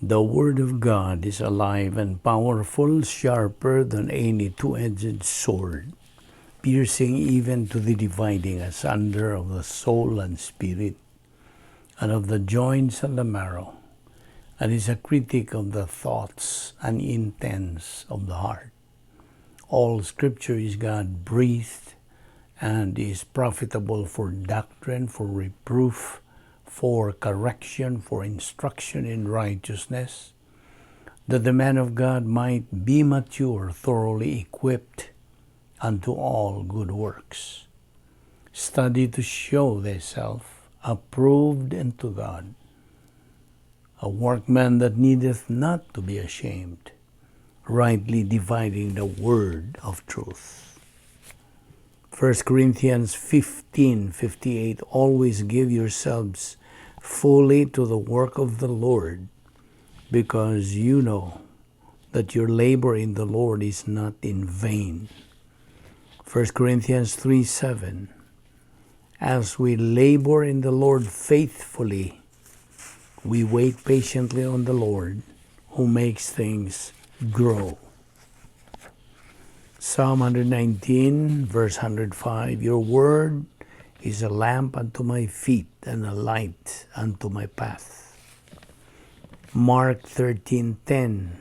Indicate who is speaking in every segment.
Speaker 1: The Word of God is alive and powerful, sharper than any two-edged sword, piercing even to the dividing asunder of the soul and spirit, and of the joints and the marrow, and is a critic of the thoughts and intents of the heart. All Scripture is God breathed and is profitable for doctrine, for reproof, for correction, for instruction in righteousness, that the man of God might be mature, thoroughly equipped unto all good works. Study to show thyself approved unto God, a workman that needeth not to be ashamed, rightly dividing the word of truth. 1 Corinthians 15:58. Always give yourselves fully to the work of the Lord, because you know that your labor in the Lord is not in vain. 1 Corinthians 3:7. As we labor in the Lord faithfully, we wait patiently on the Lord who makes things grow. Psalm 119, verse 105. Your word is a lamp unto my feet and a light unto my path. Mark 13:10.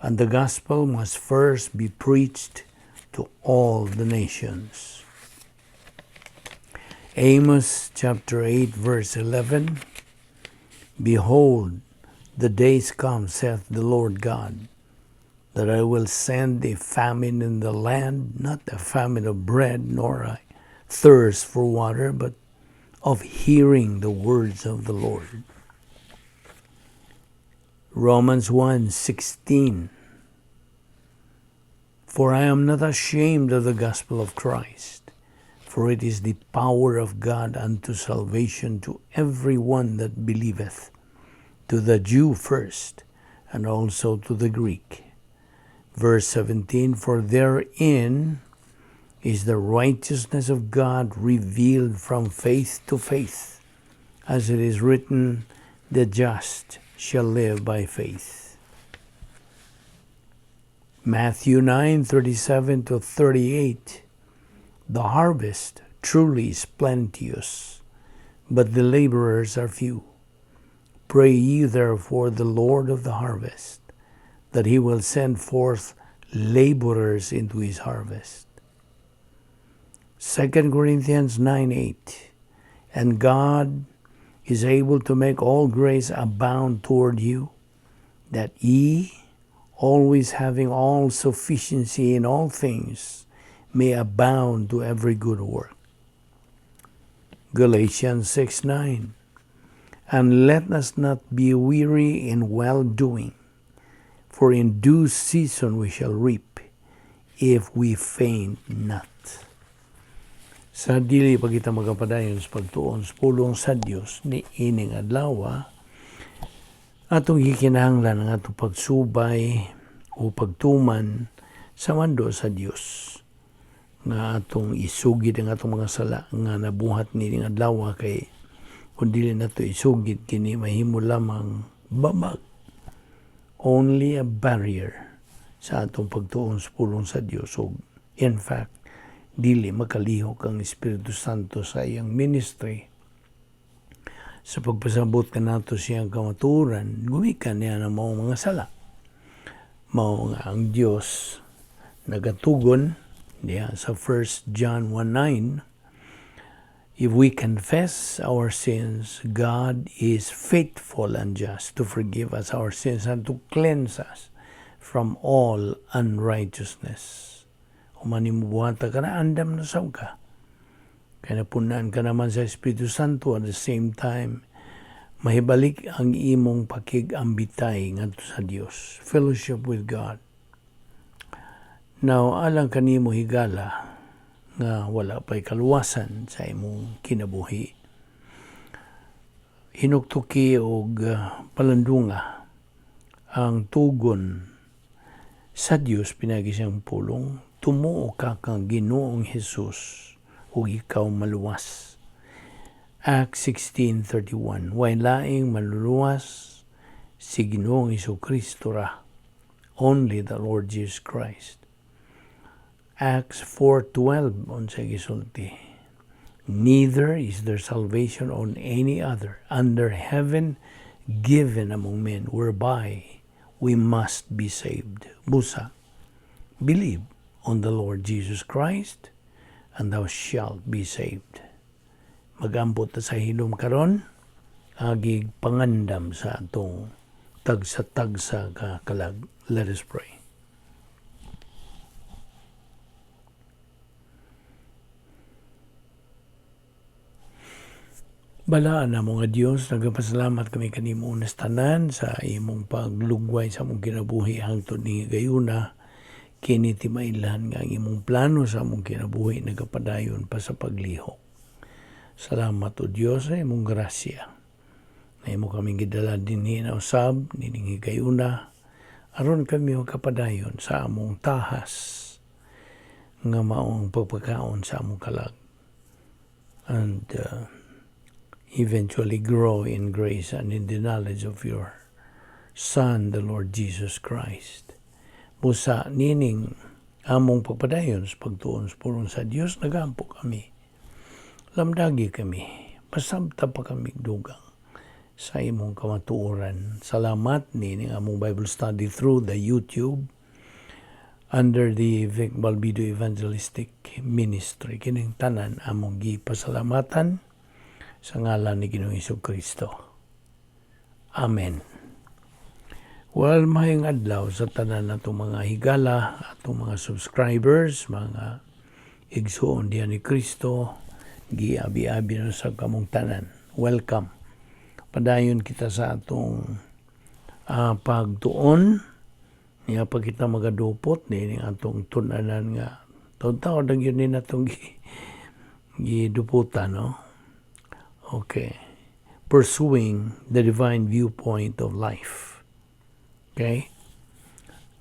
Speaker 1: And the gospel must first be preached to all the nations. Amos chapter 8 verse 11. Behold, the days come, saith the Lord God, that I will send a famine in the land, not a famine of bread, nor a thirst for water, but of hearing the words of the Lord. Romans 1:16. For I am not ashamed of the gospel of Christ, for it is the power of God unto salvation to every one that believeth, to the Jew first, and also to the Greek. Verse 17. For therein is the righteousness of God revealed from faith to faith, as it is written, "The just shall live by faith." Matthew 9:37 to 38. The harvest truly is plenteous, but the laborers are few. Pray ye therefore the Lord of the harvest, that he will send forth laborers into his harvest. 2 Corinthians 9:8. And God is able to make all grace abound toward you, that ye, always having all sufficiency in all things, may abound to every good work. Galatians 6:9. And let us not be weary in well doing, for in due season we shall reap if we faint not. Sa dili pa kita magapadayon sa pagtuon sa pulong sa Dios ni ining adlaw, atong gikinahanglan ang atong pagsubay o pagtuman sa mando sa Dios nga atong isugid ang atong mga sala nga nabuhat nining adlaw, kay kung dili nato isugid kini, mahimo lamang babag, only a barrier sa atong pagtuon sa pulong sa Dios, ug in fact dili makalihok ang Espiritu Santo sa iyang ministry sa pagpasabot kanato siyang kamatuoran gumikan niya ng maong mga sala. Mao nga ang Dios nagatugon diha sa 1 John 1:9. If we confess our sins, God is faithful and just to forgive us our sins and to cleanse us from all unrighteousness. Human nimo buhata kana, andam na sab ka. Kaya napunan ka naman sa Espiritu Santo, at the same time, mahibalik ang imong pakig-ambitay ngadto sa Dios. Fellowship with God. Now, alang kanimo, higala, nga wala pa'y kaluwasan sa imong kinabuhi, hinuktuki og palandunga ang tugon sa Dios pinagi siyang pulong. Tumuo ka kang Ginoong Hesus ug ikaw maluwas. Acts 16:31. Way laing maluluwas Si Ginoong Kristo ra. Only the Lord Jesus Christ. Acts 4:12, unsay gisulti? "Neither is there salvation on any other under heaven given among men whereby we must be saved." Busa, believe on the Lord Jesus Christ and thou shalt be saved. Mag-ampo ta sa hilom karon, agig pangandam sa atong tagsa-tagsa ka kalag. Let us pray. Balaan na mga Dios, nagapasalamat kami kanimo unas tanan sa imong paglugway sa among kinabuhi hangtod ni gayuna. Kini timailhan nga ang imong plano sa among kinabuhi nagapadayon pa sa paglihok. Salamat, O Dios, sa imong grasya. Na imo kaming gidala dinhi na usab nining higayuna aron kami makapadayon sa among tahas nga maong pagpakaon sa among kalag and eventually grow in grace and in the knowledge of your Son, the Lord Jesus Christ. Busa, nining among pagpadayon sa pagtuon sa pulong sa Dios, nagampo kami. Lamdagi kami, pasabta pa kami dugang sa imong kamatuoran. Salamat nining among Bible study through the YouTube under the Vic Balbido Evangelistic Ministry. Kining tanan among gipasalamatan sa ngalan ni Ginoong Kristo. Amen. Well, maayong adlaw sa tanan natong mga higala, atong mga subscribers, mga igsuon diha ni Kristo, giabi-abi na sa kamong tanan. Welcome. Padayon kita sa atong pagtuon, niya pa kita magadupot ni atong tun-anan nga taon-taon na gyud ni natong giduputan, no? Okay. Pursuing the divine viewpoint of life. Okay?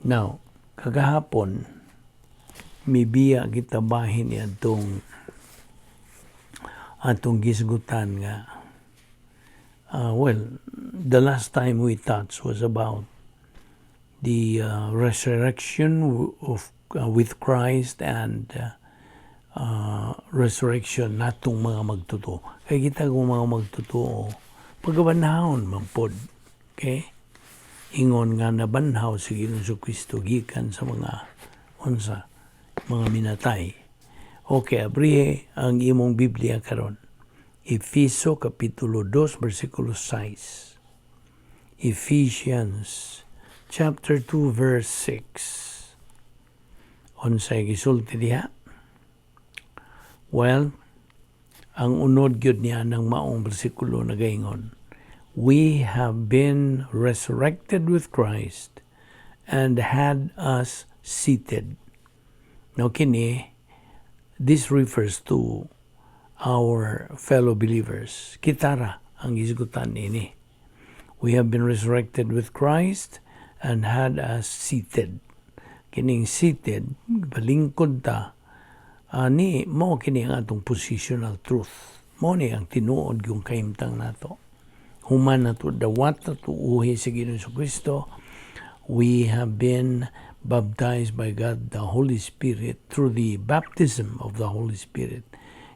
Speaker 1: Now, kagahapon, mibiya kita bahin ni atong gisgutan nga well, the last time we touched was about the resurrection of with Christ and resurrection natong mga magtotoo. Kay kita kung mga magtotoo, pagabanhawon man pod. Okay? Ingon nga nabanhaw si Ginoong Kristo gikan sa mga unsa, mga minatay. Okay, abrihe ang imong Biblia karon. Efeso kapitulo 2 versikulo 6. Ephesians chapter 2 verse 6. Unsay gisulti diha? Well, ang unod gyud niya ng maong bersikulo nagaingon, "We have been resurrected with Christ and had us seated." Now kini, this refers to our fellow believers. Kitara ang gisgutan ini. We have been resurrected with Christ and had us seated. Kining seated, balingkod ta, ani mo kini ang atong positional truth. Mo ni ang tinuod yung kahimtang nato. Human nato dawat nato uhi sa Ginoong Kristo, we have been baptized by God the Holy Spirit through the baptism of the Holy Spirit.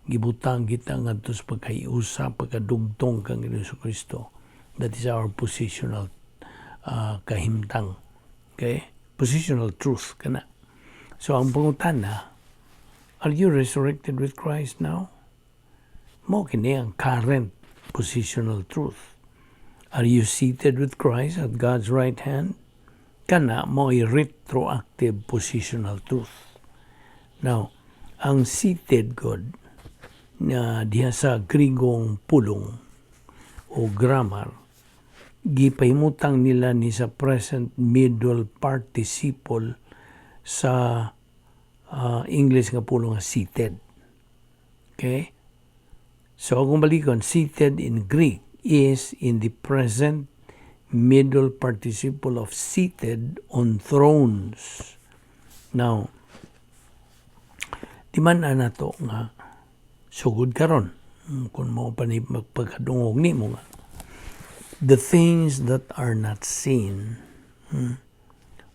Speaker 1: Gibutang kita ngadto sa pagkaiusa, pagkadugtong kang Ginoong Kristo. That is our positional kahimtang. Okay? Positional truth kana. So ang pangutana, are you resurrected with Christ now? Mo kini ang current positional truth. Are you seated with Christ at God's right hand? Kana mo retroactive positional truth. Now, ang seated God na diha sa Grigong pulong o grammar, gipahimutang nila ni sa present middle participle sa English nga pulong nga seated. Okay? So, kung balikon, seated in Greek is in the present middle participle of seated on thrones. Now, di man na to nga sugod karon kung mo pa ni magpagkadungog nimo nga The things that are not seen,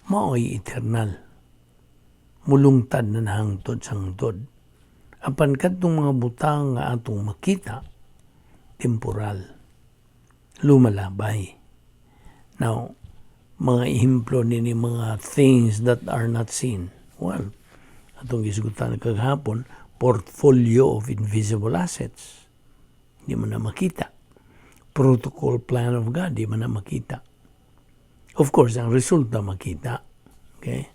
Speaker 1: mao'y eternal. Mulungtad na hangtod sa hangtod. Apan kadtong mga butang nga atong makita, temporal, lumalabay. Now, mga ehemplo nini mga things that are not seen. Well, atong gisgutan kagahapon, portfolio of invisible assets. Di man na makita. Protocol plan of God, di man na makita. Of course, ang resulta makita. Okay?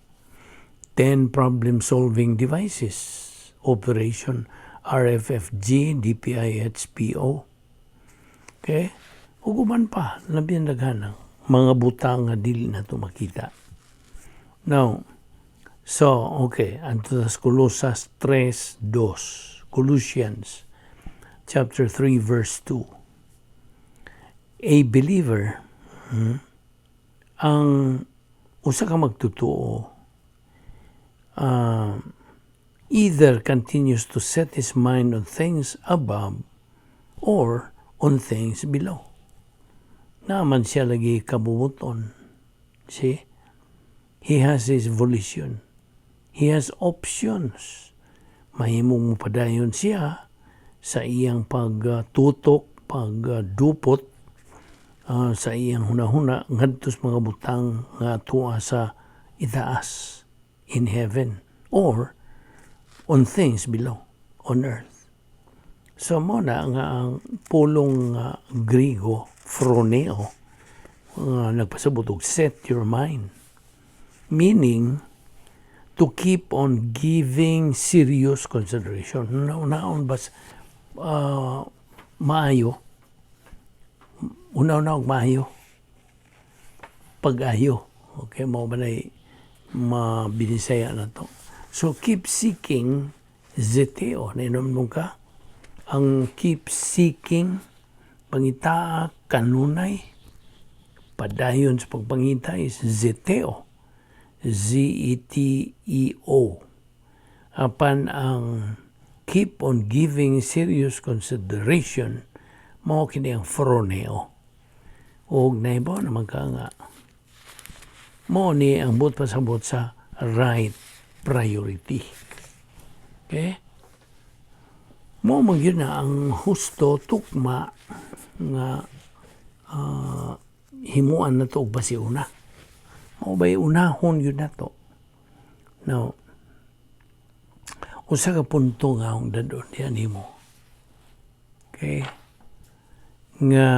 Speaker 1: 10 problem-solving devices. Operation RFFG, DPIHPO. Okay? Ug uban pa, labi daghan ang mga butang nga dili na to makita. Now, so, okay, adto sa Colosas 3:2. Colossians chapter 3 verse 2. A believer, ang usa ka magtotoo, either continues to set his mind on things above or on things below. Naman siya lagi kabubuton. See? He has his volition. He has options. Mahimong mopadayon siya sa iyang pagtutok, pagdupot sa iyang hunahuna ngadto sa mga butang nga tuwa sa itaas in heaven or on things below on earth. So mo na nga ang pulong Grigo, phroneo, nagpasabot og set your mind. Meaning, to keep on giving serious consideration. Una-unaon bas maayo. Una-una og maayo. Pag-ayo. Okay, mao ba na'y mabinisaya na to. So, keep seeking zeteo. Nainom mo ka? Ang keep seeking, pangita kanunay, padayon sa pagpangita is zeteo. zeteo. Apan ang keep on giving serious consideration, mao kini ang phroneo. Og naibaw naman ka nga mao ni ang buot pasabot sa right priority. Okay? Mao man gyud na ang husto tukma nga himuan na to og basiuna. Mao bay unahon gyud nato. Now, usa ka punto nga akong dadon diha nimo. Okay? Nga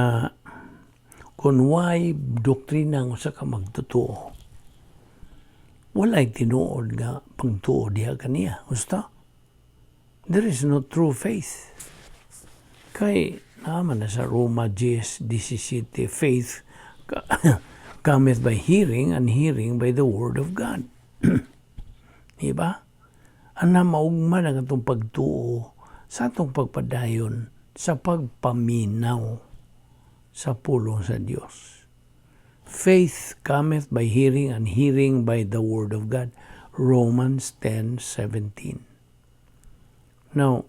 Speaker 1: kung why doktrina ang usa ka magtotoo, walay tinuod nga pagtuo diha kaniya. Gusto? There is no true faith. Kay naman na sa Roma 10:17, faith cometh by hearing and hearing by the word of God. Diba? Ana maugma ang atong pagtuo sa atong pagpadayon sa pagpaminaw sa pulong sa Dios. Faith cometh by hearing and hearing by the word of God. Romans 10:17. Now,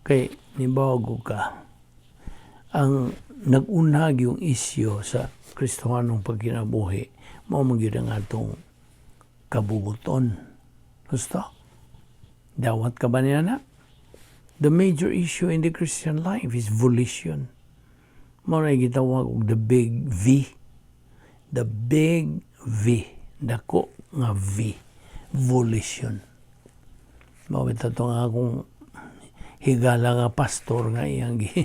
Speaker 1: kay nibago ka, ang nag-unhag yung isyo sa Kristohanong pagkinabuhi, mao man gyud ang atong kabubuton. Gusto? Dawat ka ba niya na? The major issue in the Christian life is volition. Mao na gitawag og the big V. The big V. Dako nga V. Volition. Mao bitaw to nga akong higala nga pastor nga iyang gi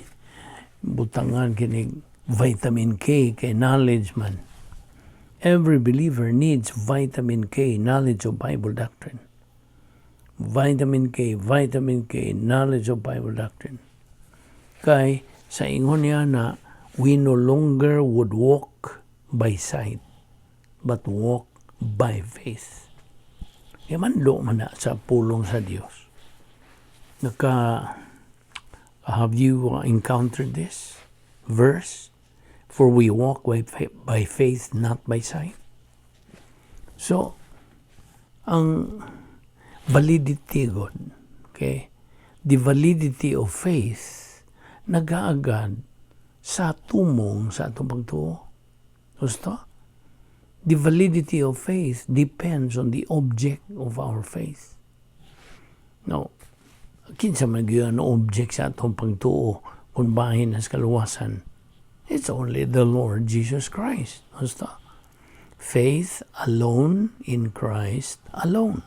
Speaker 1: butangan kinig vitamin K kay knowledge man. Every believer needs vitamin K, knowledge of Bible doctrine. Vitamin K, knowledge of Bible doctrine. Kay sa ingon niya na we no longer would walk by sight, but walk by faith. Kaya manlo man na sa pulong sa Dios. Have you encountered this verse? "For we walk by faith, not by sight." So, ang validity God, okay? The validity of faith nagaagad Sa tumong sa atong pagtuo. Gusto? The validity of faith depends on the object of our faith. Now, kinsa man gyud ang object sa atong pagtuo kung bahin sa kaluwasan? It's only the Lord Jesus Christ. Gusto? Faith alone in Christ alone.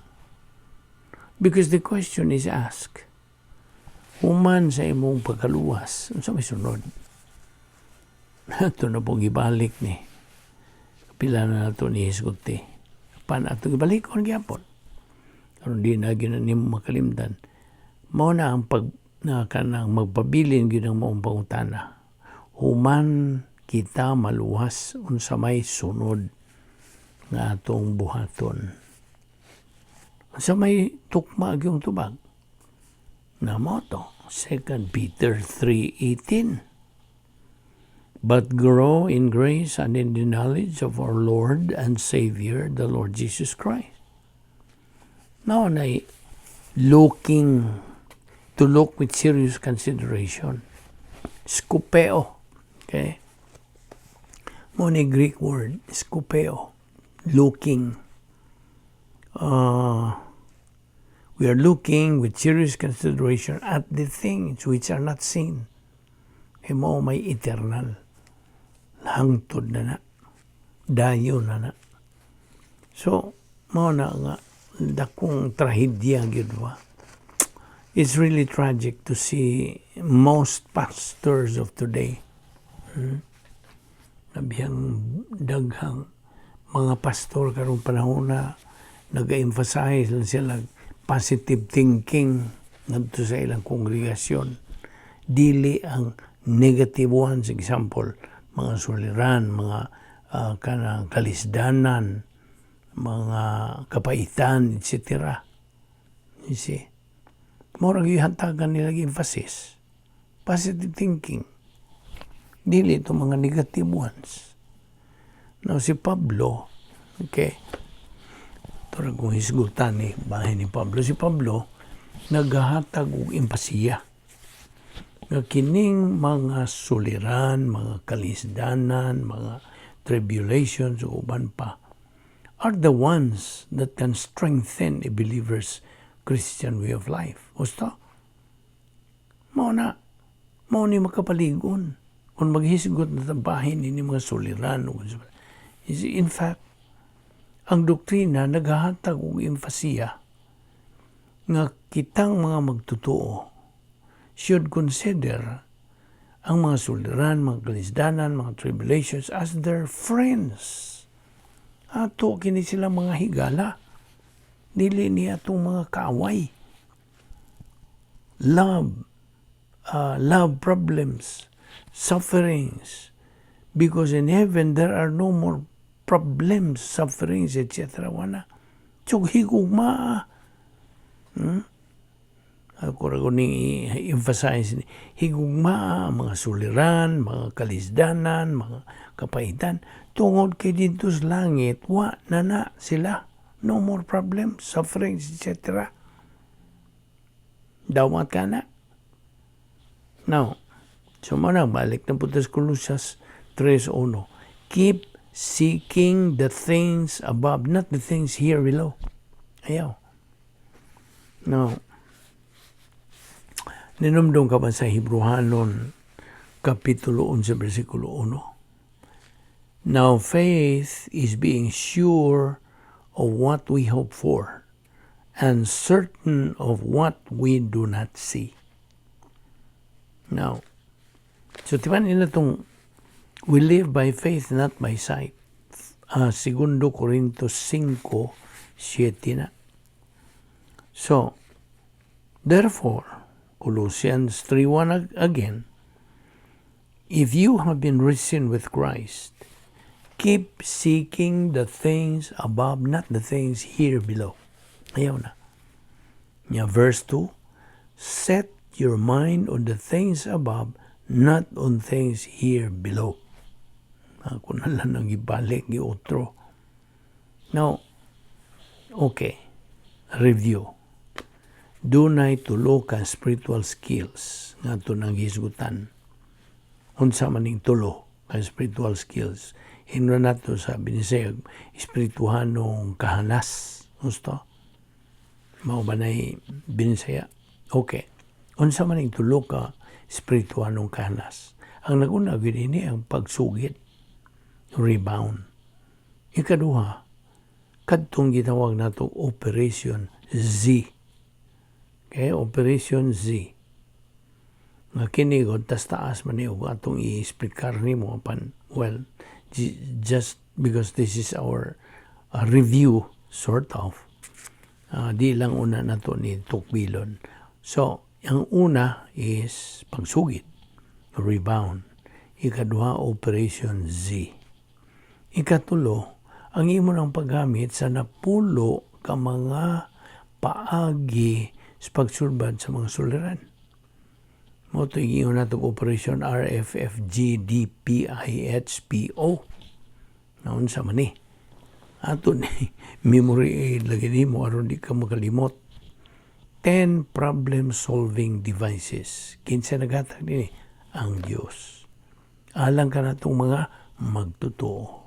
Speaker 1: Because the question is asked, human sa imong pagkaluwas, unsa may sunod? Ito na pong ibalik ni. Pila na nato ni hisguti. Pan ato ibalikon gyapon. Aron di na gyud nimo makalimtan. Mao na ang pag na kanang magpabilin gyud ang maong pangutana. Human kita maluwas, unsa may sunod nga atong buhaton? Unsa may tukma gyung tubag? Na mao to, 2 Peter 3:18. "But grow in grace and in the knowledge of our Lord and Savior, the Lord Jesus Christ." Now, na looking, to look with serious consideration. Skopeo. Okay? Mao ni Greek word, skopeo. Looking. We are looking with serious consideration at the things which are not seen. Kay mao may eternal. Hangtod na na. Dayon na na. So, mao na nga dakong trahedya gyud ba. It's really tragic to see most pastors of today. Nabiyang daghang mga pastor karong panahon na nag-emphasize lang sila positive thinking ngadto sa ilang kongregasyon. Dili ang negative ones, example, mga suliran, mga kanang kalisdanan, mga kapaitan, etc. You see? Murag gihantagan nila emphasis. Positive thinking. Dili ito mga negative ones. Now, si Pablo, okay, ito rin kung hisgutan ni bahin ni Pablo. Si Pablo, naghahatag og empasiya nga kining mga suliran, mga kalisdanan, mga tribulations o uban pa are the ones that can strengthen a believer's Christian way of life. Gusto? Mao na. Mao ni makapaligon. Kung maghisgot na tabahin ini mga suliran. In fact, ang doktrina naghahatag og empasiya nga kitang mga magtotoo should consider ang mga suliran, mga kalisdanan, mga tribulations as their friends. Ato kini sila mga higala. Dili ni atong mga kaaway. Love problems, sufferings, because in heaven there are no more problems, sufferings, etc. Wala. So, higugma. Ako ra ko ni emphasize ni higugma ang mga suliran, mga kalisdanan, mga kapaitan tungod kay didto sa langit wa na na sila. No more problems, sufferings, etc. Dawat ka na. Now, so mao na, balik na po sa Colossus 3.1. Keep seeking the things above, not the things here below. Ayaw. Now, ninumdum ka ba sa Hebreohanon, Kapitulo 11, versikulo 1? "Now faith is being sure of what we hope for and certain of what we do not see." Now, so timan nila itong we live by faith, not by sight. Segundo Corinto 5, 7 na. So, therefore, Colossians 3.1 again, "If you have been risen with Christ, keep seeking the things above, not the things here below." Ayaw na. Nya, verse 2, "Set your mind on the things above, not on things here below." Ako na lang nang ibalik, giotro. Now, okay, review. Dunay tulo ka spiritual skills nga ato nang hisgutan. Unsa man ning tulo ka spiritual skills? Ingnon nato sa Binisaya, espirituhanong kahanas. Gusto? Mao ba na'y Binisaya? Okay. Unsa man ning tulo ka espirituhanong kahanas? Ang naguna gyud ini ang pagsugid, rebound. Ikaduha, kadtong gitawag nato Operation Z. Okay, Operation Z. Nga kini gud tas taas man ni og atong i-explicar nimo apan, well, just because this is our review sort of, di lang una nato ni tukbilon. So, ang una is pagsugid, rebound. Ikaduha, Operation Z. Ikatulo, ang imo ng paggamit sa napulo ka mga paagi sa pagsulbad sa mga suliran. Mao to giingon nato Operation RFFGDPIHPO. Naunsa man ni? Ato ni memory aid lagi nimo aron di ka makalimot. 10 problem-solving devices. Kinsa naghatag nini? Ang Dios. Alang kanatong mga magtotoo.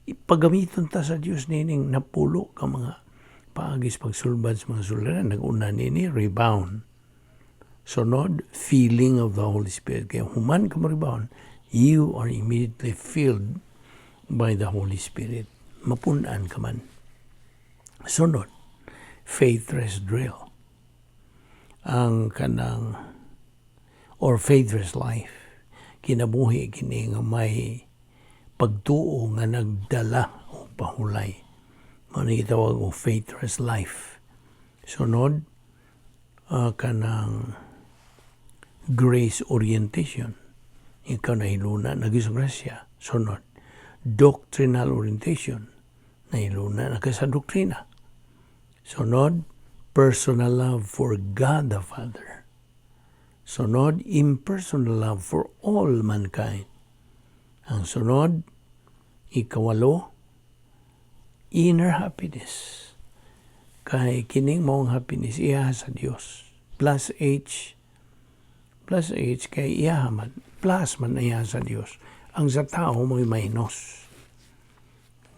Speaker 1: Ipagamiton ta sa Dios nining napulo ka mga paagi sa pagsulbad sa mga suliran. Nag-una nini, rebound. Sunod, filling of the Holy Spirit. Kaya human ka rebound, you are immediately filled by the Holy Spirit. Mapunan ka man. Sunod, faith rest drill. Ang kanang or faith rest life. Kinabuhi kini nga may pagtuo nga nagdala o pahulay. Mao ni gitawag og faith rest life. Sunod, kanang grace orientation. Ikaw nahiluna na sa grasya. Sunod, doctrinal orientation. Nahiluna na ka sa doktrina. Sunod, personal love for God the Father. Sunod, impersonal love for all mankind. Ang sunod, ikawalo, inner happiness. Kay kining maong happiness iya sa Dios. Plus H, plus H kay iya man, plus man iya sa Dios. Ang sa tao mo'y minus.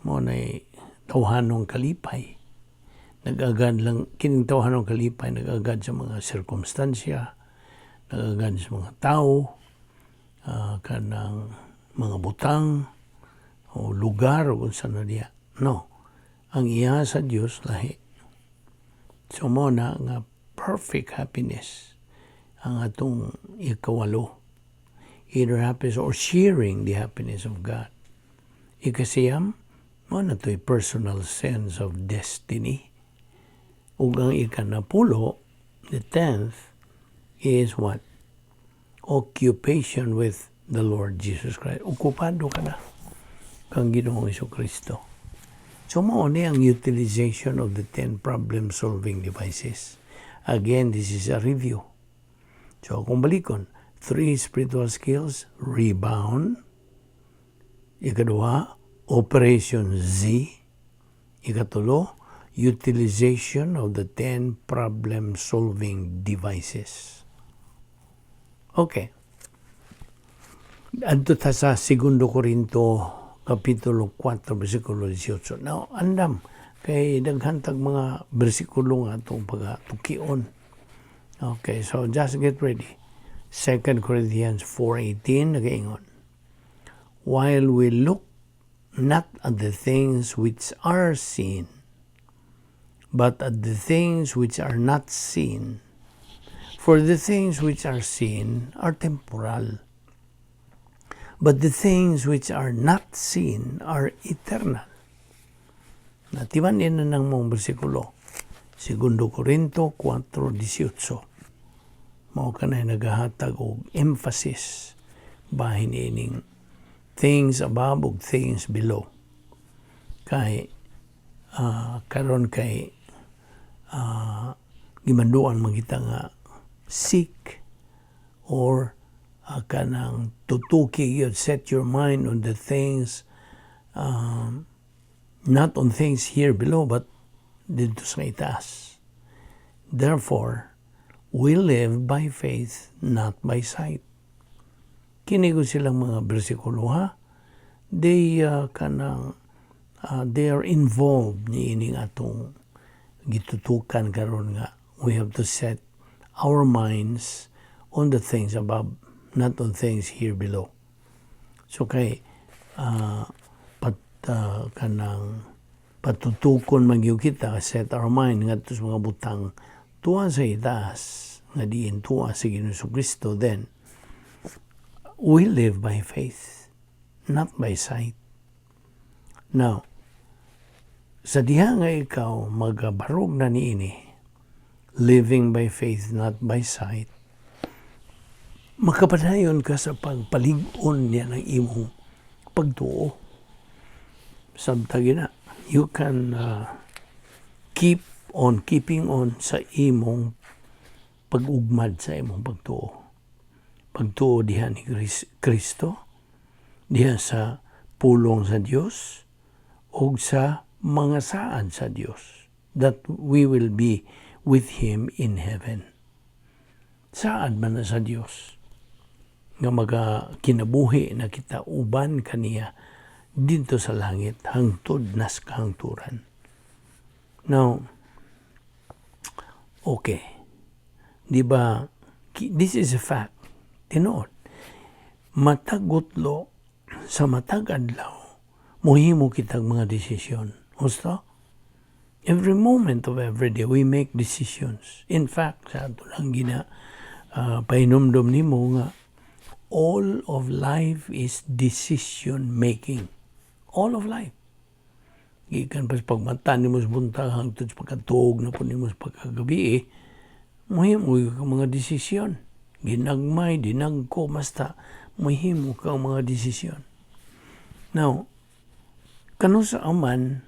Speaker 1: Mao na'y tawhanong kalipay. Nag-agad lang, kining tawhanong kalipay, nag-agad sa mga sirkumstansya, nag-agad sa mga tao, kanang mga butang, o lugar, o kung saan na diya. No. Ang iya sa Dios lahi. So mao na nga perfect happiness ang atong ikawalo. Either happiness or sharing the happiness of God. Ikasiyam, mao na to'y personal sense of destiny. Ug ang ikanapulo, the 10th, is what? Occupation with the Lord Jesus Christ. Okupado ka na kang Ginoong Kristo. So mao ni ang utilization of the 10 problem-solving devices. Again, this is a review. So kung balikon, three spiritual skills: rebound, ikaduha, Operation Z, ikatulo, utilization of the 10 problem-solving devices. Okay. Adto ta sa Segundo Corinto Kapitulo 4, versikulo 18. Now, andam, kay daghan tag mga bersikulo nga atong pagatukion. Okay, so just get ready. 2 Corinthians 4:18 nagaingon, "While we look not at the things which are seen, but at the things which are not seen. For the things which are seen are temporal, but the things which are not seen are eternal." Natiman din na ng mong bersikulo. Segundo Corinto 4:18. Mao kanay nagahatag og emphasis bahin ining things above ug things below. Kay karon kay gimanduan man kita nga seek or kanang tutuki yun, set your mind on the things, not on things here below but dito sa itaas. Therefore, we live by faith, not by sight. Kini ko silang mga bersikulo, ha. They kanang they are involved ni ining atong gitutukan karon nga we have to set our minds on the things above, not on things here below. So kay pat kanang patutukon man gyud kita, set our mind ngadto sa mga butang tuwa sa itaas nga diin tuwa si Ginoong Kristo, then we live by faith, not by sight. Now, sa diha nga ikaw magabarog na niini, living by faith, not by sight, makapadayon ka sa pagpalig-on niya ng imong pagtuo. Sabtagi na, you can keep on keeping on sa imong pag-ugmad sa imong pagtuo. Pagtuo diha ni Kristo, diha sa pulong sa Dios, o sa mga saad sa Dios that we will be with Him in heaven. Saad man na sa Dios nga maga kinabuhi na kita uban kaniya didto sa langit hangtod nas kahangturan. Now, okay. Di ba, this is a fact. Tinuod. Matag gutlo sa matag adlaw, muhimo kitag mga desisyon. Husto? Every moment of every day, we make decisions. In fact, sa ato lang gina pahinumdom nimo nga all of life is decision making. All of life. Gikan pa sa pagmata nimo sa buntag hangtod sa pagkatuog na po nimo sa pagkagabi eh, muhimo ka mga desisyon. Ginagmay, dinagko, basta muhimo ka mga desisyon. Now, kanusa man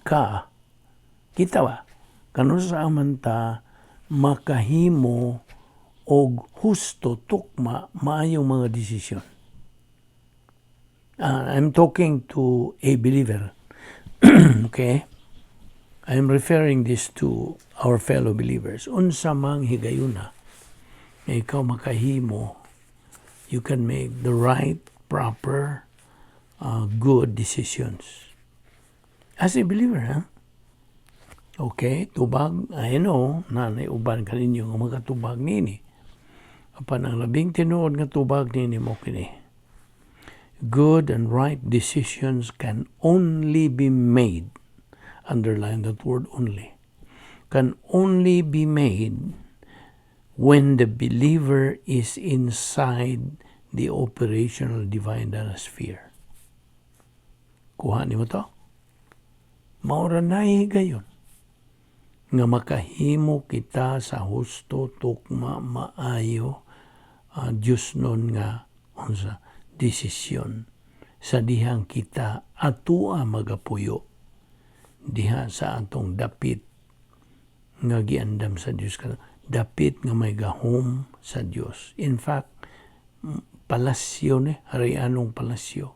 Speaker 1: ka, kita ba? Kanusa man ta makahimo og husto, tukma, maayong mga desisyon? I'm talking to a believer. Okay? I'm referring this to our fellow believers. Unsa mang higayuna nga ikaw makahimo, you can make the right, proper, good decisions. As a believer, ha? Okay, tubag, I know, nanay uban kaninyo nga makatubag nini. Apan ang labing tinuod nga tubag nini mo kini. Good and right decisions can only be made, underline that word "only", can only be made when the believer is inside the operational divine sphere. Kuha nimo to? Maura na higayon nga makahimo kita sa husto, tukma, maayo, Diyos nun nga unsa desisyon sa dihang kita atua magapuyo diha sa atong dapit nga giandam sa Dios, dapit nga may gahom sa Dios. In fact, palasyo ni, harianong palasyo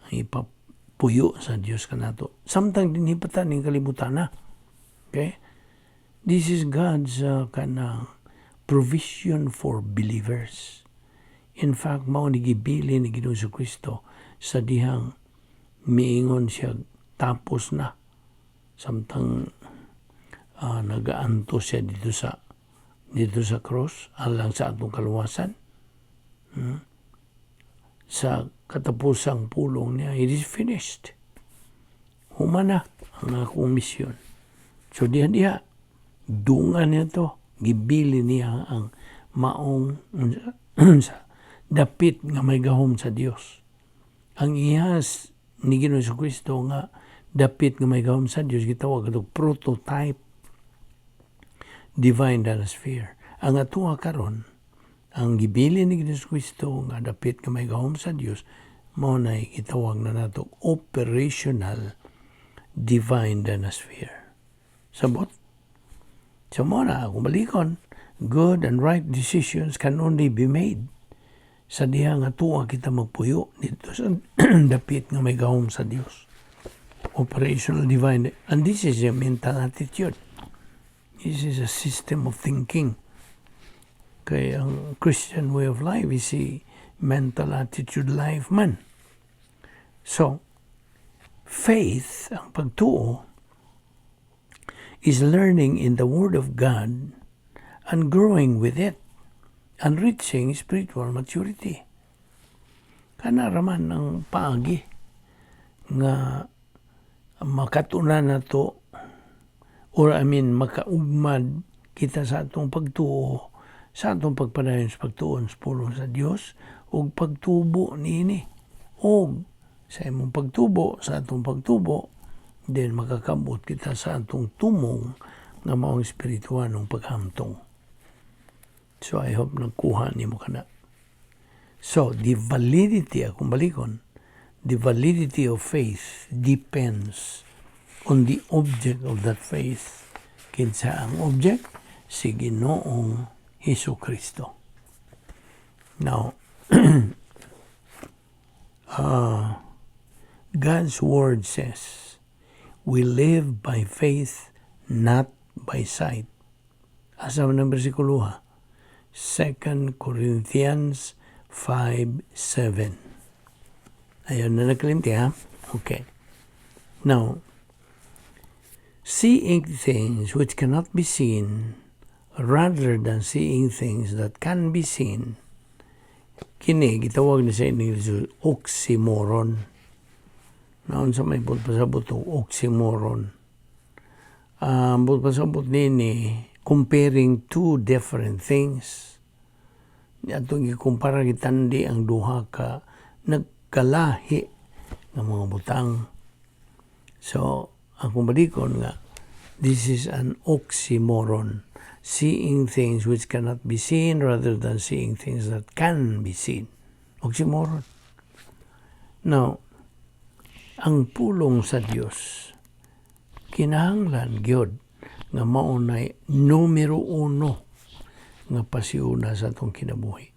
Speaker 1: ang ipapuyo sa Dios kanato samtang dinhi pa ta ning kalibutan na. Okay, this is God's kanang provision for believers. In fact, mao ni gibili ni Ginoong Kristo sa dihang miingon siya tapos na samtang nagaanto siya didto sa cross alang sa atong kaluwasan. Sa katapusang pulong niya, "It is finished." Humana ang akong misyon. So diha diha, dungan niya to, gibili niya ang maong sa dapit nga may gahom sa Dios. Ang iyas ni Ginoong Kristo nga dapit nga may gahom sa Dios gitawag og prototype divine sphere. Ang atoa karon, ang gibili ni Ginoong Kristo nga dapit nga may gahom sa Dios, mao na gitawag na nato operational divine sphere. Sabot? So mo na, kung balikon, good and right decisions can only be made sa diha nga tuwa kita magpuyo didto sa dapit nga may gahom sa Dios. Operational divine. And this is a mental attitude. This is a system of thinking. Kay ang Christian way of life is a Mental attitude life man. So, faith, ang pagtuo, is learning in the Word of God and growing with it and reaching spiritual maturity. Kana raman ang paagi nga makatunan nato or, I mean, makaugmad kita sa atong pagtuo, sa atong pagpadayon sa pagtuon sa pulong sa Dios ug pagtubo niini, ug sa imong pagtubo, sa atong pagtubo, then makakabot kita sa atong tumong nga maong espiritualong paghamtong. So I hope nakuha nimo kana. So the validity, akong balikon, the validity of faith depends on the object of that faith. Kinsa ang object? Si Ginoong Hesus Kristo. Now, God's word says, "We live by faith, not by sight." Asa man ang bersikulo ha? 2 Corinthians 5:7. Ayaw na nakalimti ha? Okay. Now, seeing things which cannot be seen rather than seeing things that can be seen, kini gitawag ni sa English oxymoron. Naon sa may buot pasabot og oxymoron? Buot pasabot nini, comparing two different things. Atong gikumpara, gitandi ang duha ka nagkalahi nga mga butang. So, akong balikon nga this is an oxymoron. Seeing things which cannot be seen rather than seeing things that can be seen. Oxymoron. Now, ang pulong sa Dios kinahanglan gyud nga maunay numero uno nga pasiuna sa atong kinabuhi.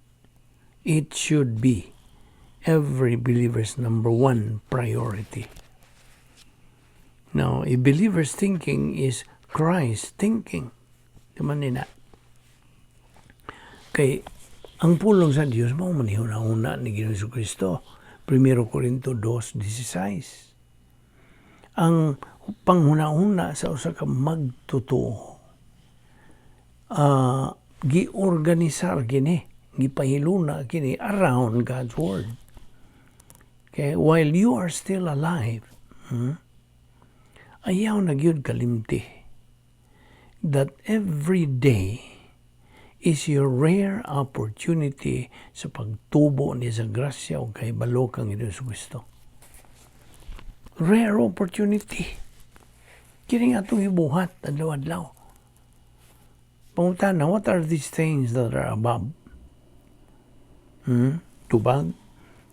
Speaker 1: It should be every believer's number one priority. Now, a believer's thinking is Christ thinking. Di man nina? Kay ang pulong sa Dios mao man una ni Ginoong Kristo. 1 Corinto 2:16. Ang panghuna-huna sa usa ka magtotoo, giorganisar kini, gipahiluna kini around God's word. Okay, while you are still alive, ayaw na gyud kalimti that every day is your rare opportunity sa pagtubo ni sa grasya o kahibalo kang Hesus Kristo. Rare opportunity. Kini nga atong ibuhat adlaw-adlaw. Pangutana, what are these things that are above? Tubag?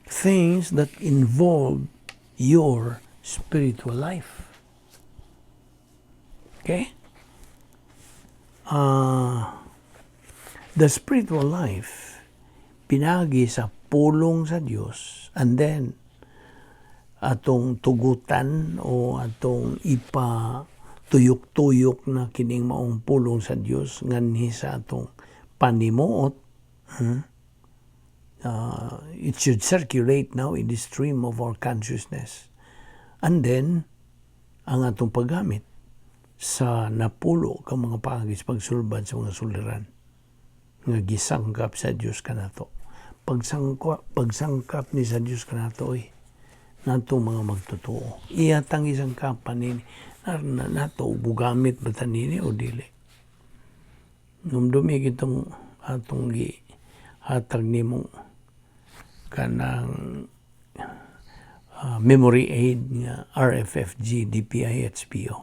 Speaker 1: Things that involve your spiritual life. Okay? The spiritual life, pinagi sa pulong sa Dios, and then atong tugutan o atong ipa tuyok-tuyok na kining maong pulong sa Dios nganhi sa atong panimuot, It should circulate now in the stream of our consciousness. And then, ang atong paggamit sa napulo ka mga paagi sa pagsulbad sa mga suliran nga gisangkap sa Dios kanato. Pagsangkap ni sa Dios kanato oy, nato mga magtotoo. Iya tang isangkapan nini na, na, nato bugamit ba ta nini o dili. Numdumi kitong atong gi hatag nimong kanang memory aid nga RFFG DPIHPO.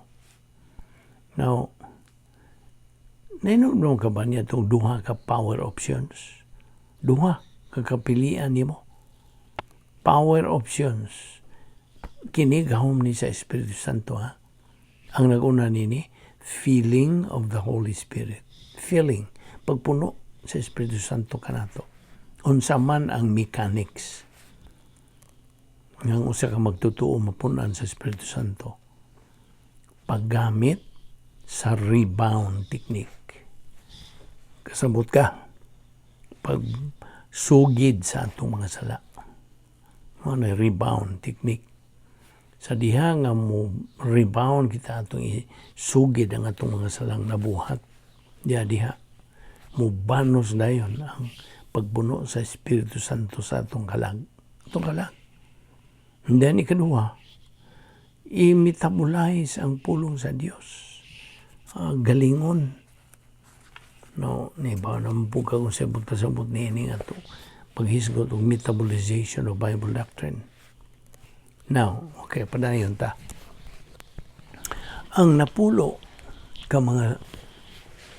Speaker 1: Now, nainom ka ba niya itong duha ka power options? Duha ka kapilian nimo. Power options. Kini gahom ni sa Espiritu Santo ha. Ang naguna nini, filling of the Holy Spirit. Filling. Pagpuno sa Espiritu Santo kanato. Unsa man ang mechanics nga ang usa ka magtotoo mapunan sa Espiritu Santo. Paggamit sa rebound technique. Kasabot ka. Pag sugid sa atong mga sala. Mao na rebound technique. Sa diha nga mo rebound kita, atong isugid ang atong mga salang nabuhat. Diha diha mo banos dayon ang pagpuno sa Espiritu Santo sa atong kalag. Atong kalag. And then ikaduha, i-metabolize ang pulong sa Dios. Galingon. No, ni ba nang ka kung sabot pasabot niini nga to paghisgot og metabolization of Bible doctrine. Now, okay, padayon ta. Ang napulo ka mga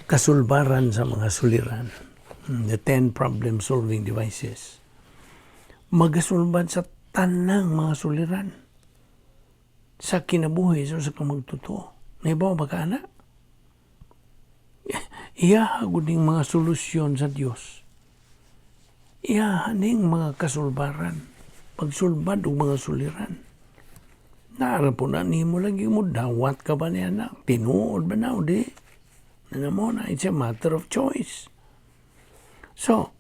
Speaker 1: kasulbaran sa mga suliran, the 10 problem-solving devices, magasulbad sa tanang mga suliran sa kinabuhi sa kamagtotoo. Naibaw ba ka na? Iya ning mga solusyon sa Dios. Iya ning mga kasulbaran. Pagsulbad og mga suliran. Naara po na nimo lagi mo dawat ka ba niya na? Tinuod ba na o di? Na mo na, it's a matter of choice. So,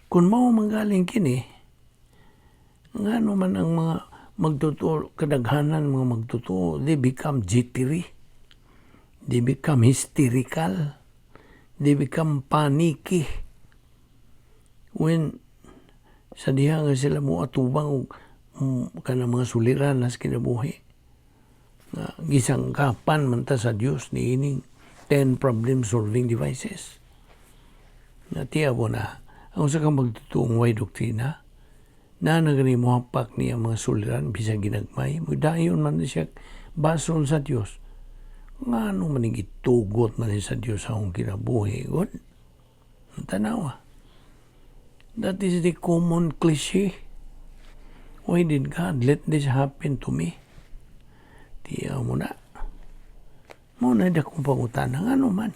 Speaker 1: kung mao manggaling kini, ngano man ang mga magtotoo, kadaghanan mga magtotoo, they become jittery. They become hysterical. They become panicky. When sa diha nga sila mo atubang og kanang mga suliran nas kinabuhi. Nga gisangkapan man ta sa Dios niining 10 problem solving devices. Na tiya mo na, ang usa ka magtutuong way doktrina, na nagani mo hapak niya mga suliran bisag ginagmay, dayon man siya basol sa Dios. Ngano man gitugot man sa Dios sa akong kinabuhi, God? Tanawa. That is the common cliche. Why did God let this happen to me? Tiyaw mo na. Mo na akong pangutana, ngano man?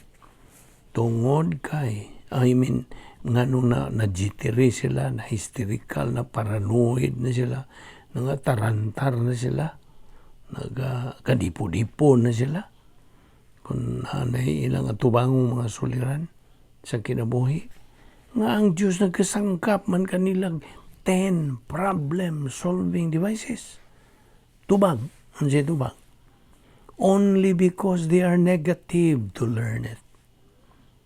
Speaker 1: Tungod kay, I mean, ngano na jittery sila, na hysterical, na paranoid na sila, nga tarantar na sila, nagkadipo-dipo na sila. Kung nanay ilang atubangong mga suliran sa kinabuhi, nga ang Diyos nagkasangkap man kanilang 10 problem-solving devices. Tubag. Ano siya tubag? Only because they are negative to learn it.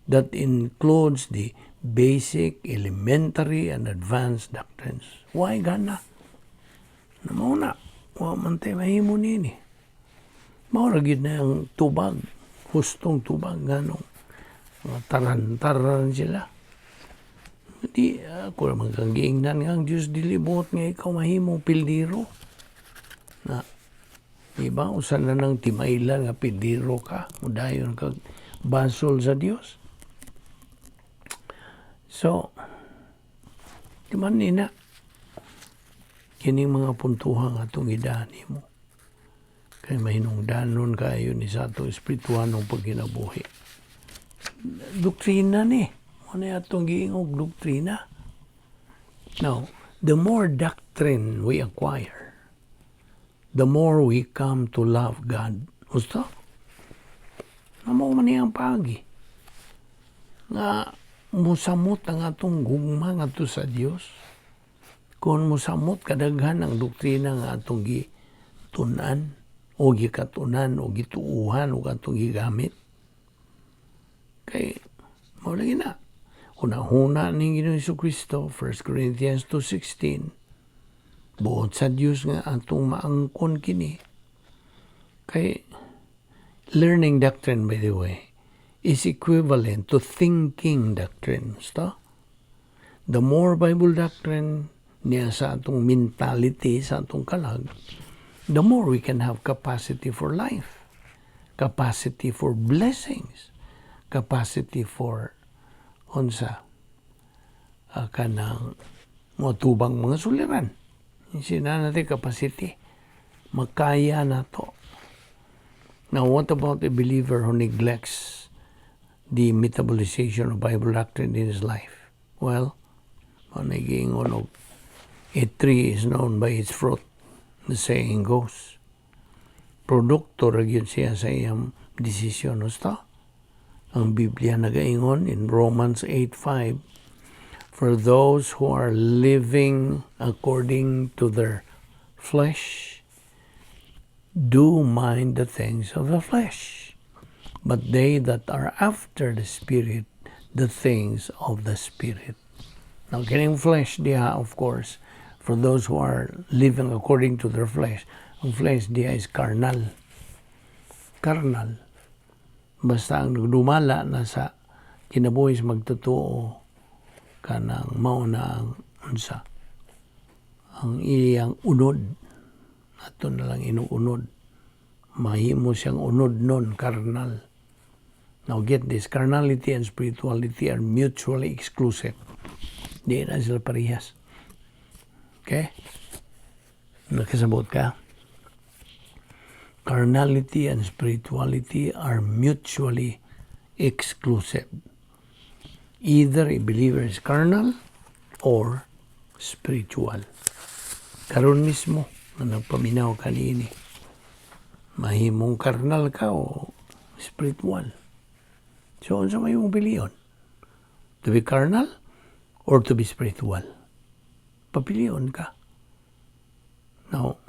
Speaker 1: That includes the basic, elementary, and advanced doctrines. Why gana? Mao na, wa man tay mahimo nini. Mao ra gyud na ang tubag, hustong tubag nganong mga tarantaran sila. Di ako naman kang giingnan nga ang Diyos dili buot nga ikaw mahimong pildiro. Na, di ba? Usa na ng timaila nga pildiro ka, mudayon kag basol sa Dios. So, di man ni na, kining mga puntuhan nga atong gidani mo. Kay mahinungdanon kayo ni sa atong espirituhanong pagkinabuhi. Doktrina ni. Ano atong giingog doktrina? Now, the more doctrine we acquire, the more we come to love God. Gusto? Mao man niyang pagi. Nga musamot ang atong gugma ngadto sa Dios. Kung musamot kadaghan ang doktrina nga atong gitun-an o gikatunan o gituuhan o atong gigamit. Kay mao lagi na. Hunahuna ni Ginoong Kristo, 1 Corinthians 2:16. Buot sa Dios nga atong maangkon kini. Kay learning doctrine, by the way, is equivalent to thinking doctrine. Basta? The more Bible doctrine niya sa atong mentality, sa atong kalag, the more we can have capacity for life, capacity for blessings, capacity for unsa kanang mga tubang mga suliran. Sina natin capacity. Makaya na to. Now, what about a believer who neglects the metabolization of Bible doctrine in his life? Well, naging og a tree is known by its fruit, the saying goes. Produkto ra gyud siya sa iyang desisyon. Basta, ang Biblia nagaingon in Romans 8:5, For those who are living according to their flesh, do mind the things of the flesh. But they that are after the Spirit, the things of the Spirit. Now, kining flesh diha, of course, for those who are living according to their flesh, ang flesh diha is carnal. Carnal. Basta ang nagdumala na sa kinabuhi sa magtotoo, kanang mao na ang unsa ang iyang unod, ato na lang inuunod, mahimo siyang unod nun, carnal. Now get this, carnality and spirituality are mutually exclusive. Di na sila parehas. Okay, nakasabot ka? Carnality and spirituality are mutually exclusive. Either a believer is carnal or spiritual. Karon mismo na nagpaminaw kanini, mahimong karnal ka o spiritual. So, unsa may imong pilion? To be carnal or to be spiritual? Papilion ka. Now,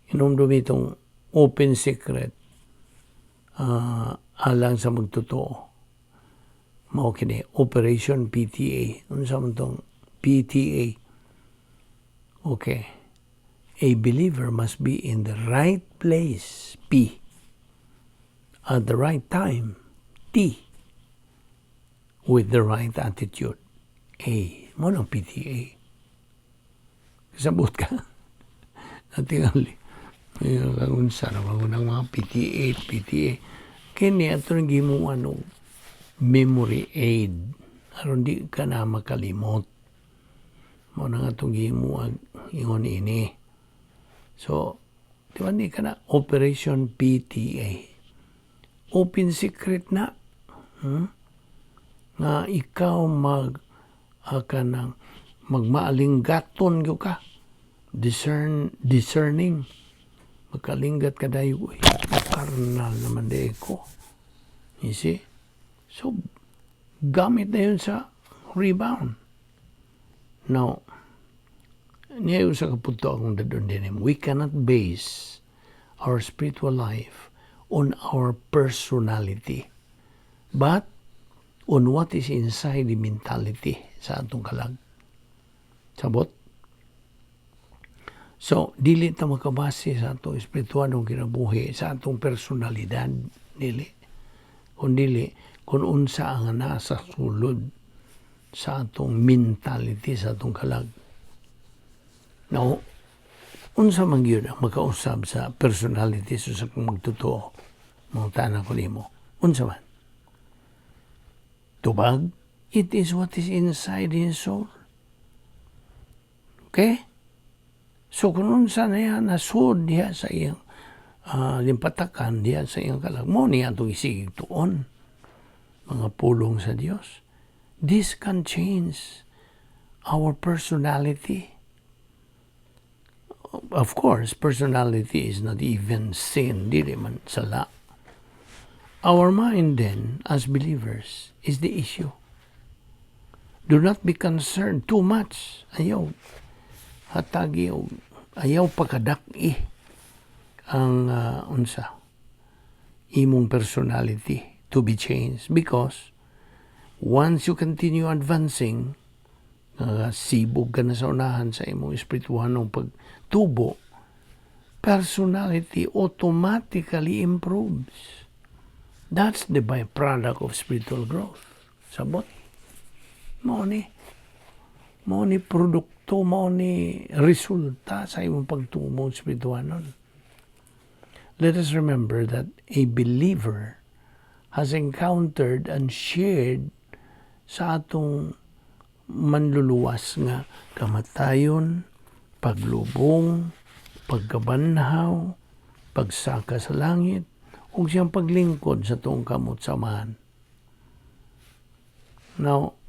Speaker 1: inomdum itong open secret alang sa magtotoo. Mao kini Operation PTA. Unsa man tong PTA? Okay. A believer must be in the right place, P. At the right time, T. With the right attitude, A. Mao nang PTA. Kasabot ka? Natingali. Unsa naman ng mga PTA, PTA. Kini ato nang gihimuan og memory aid aron di ka na makalimot. Mao na nga itong gihimuan ingon ini. So, di ba ni ka na Operation PTA? Open secret na. Nga ikaw mag kanang magmaalinggaton gyud ka. Discerning. Magkalinggat ka dayo, uy, karnal naman di ko. You see? So, gamit na yun sa rebound. Now, niya yung sa kapunto akong dadon din. We cannot base our spiritual life on our personality, but on what is inside the mentality sa atong kalag. Sabot? So, dili ta makabase sa atong espiritualong kinabuhi, sa atong personalidad, dili. Kung dili, kung unsa ang nasa sulod sa atong mentality, sa atong kalag. Now, unsa man gyud ang makausab sa personality sa kung magtotoo? Mangutana ko nimo. Unsa man? Tubag? It is what is inside his soul. Okay? So kung unsa na yan, nasud diha sa iyang limpatakan diha sa iyang kalag, mao niya atong isigig tuon mga pulong sa Dios. This can change our personality. Of course, personality is not even sin, dili man sala. Our mind then, as believers, is the issue. Do not be concerned too much. Ayaw hatagi og ayaw pakadak-i ang unsa imong personality to be changed, because once you continue advancing, sibog ka na sa unahan sa imong espirituhanong pagtubo, personality automatically improves. That's the byproduct of spiritual growth. Sabot? Mao ni produkto, mao ni resulta sa imong pagtubo espirituhanon. Let us remember that a believer has encountered and shared sa atong Manluluwas nga kamatayon, paglubong, pagkabanhaw, pagsaka sa langit, ug siyang paglingkod sa tuong kamot sa Amahan. Now,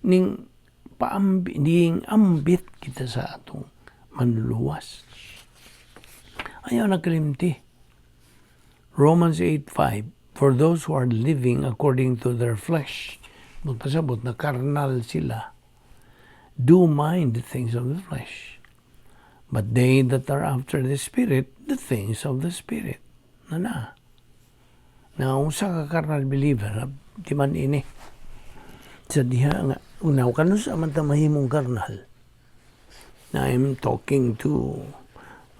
Speaker 1: ning paambi, ning ambit kita sa atong Manluluwas. Ayaw nagkalimti. Romans 8:5, "For those who are living according to their flesh," magpasabot na karnal sila. do mind the things of the flesh, but they that are after the Spirit, the things of the Spirit. Na na. Na usa ka carnal believer, di man ini. Sa diha nga, una, kanus-a man ta mahimong karnal? Na I'm talking to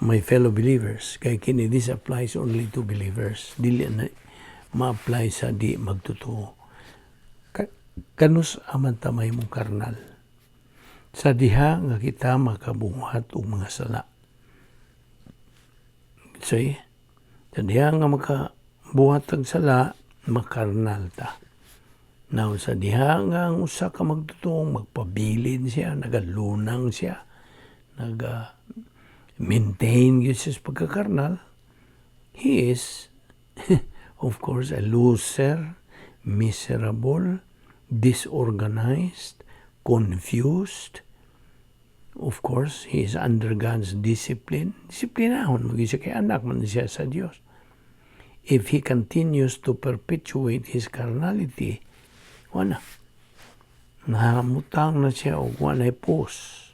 Speaker 1: my fellow believers. Kay kini, this applies only to believers. Dili na ma-apply sa di magtotoo. Kanus-a man ta mahimong karnal? Sa diha nga kita makabuhat og mga sala. See? Sa diha nga makabuhat og sala, makarnal ta. Now, sa diha nga ang usa ka magtotoong magpabilin siya, nagalunang siya, naga maintain gyud siya sa pagkakarnal, he is, of course, a loser, miserable, disorganized, confused. Of course, he is under God's discipline. Disiplinahon, maging siya kay anak man siya sa Dios. If he continues to perpetuate his carnality, wala. Nahamutang na siya og walay pus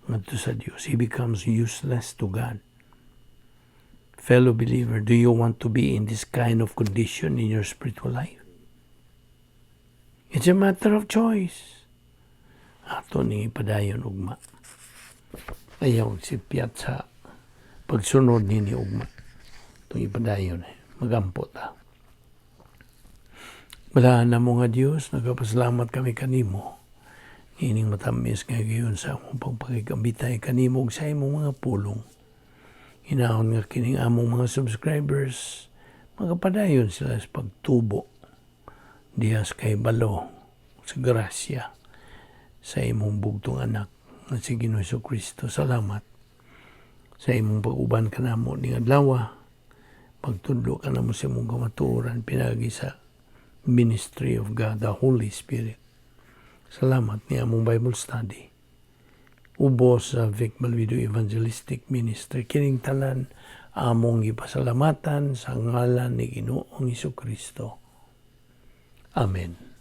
Speaker 1: ngadto sa Dios. He becomes useless to God. Fellow believer, do you want to be in this kind of condition in your spiritual life? It's a matter of choice. Ato ni padayon ugma. Ayaw sipyat sa pagsunod nini ugma. Itong ipadayon eh. Magampo ta. Balaan namo nga Dios, nagapasalamat kami kanimo. Ining matamis nga gayon sa among pagpakigambitay kanimo ug sa imong mga pulong. Hinahon nga kining among mga subscribers magapadayon sila sa pagtubo diha sa kahibalo sa grasya sa imong bugtong anak nga si Ginoong Kristo. Salamat sa imong pag-uban kanamo ning adlaw. Pagtudlo kanamo sa imong kamatuoran pinaagi sa ministry of God, the Holy Spirit. Salamat ni among Bible study. Ubos sa Vic Balbido Evangelistic Ministry. Kining tanan among gipasalamatan sa ngalan ni Ginoong Kristo. Amen.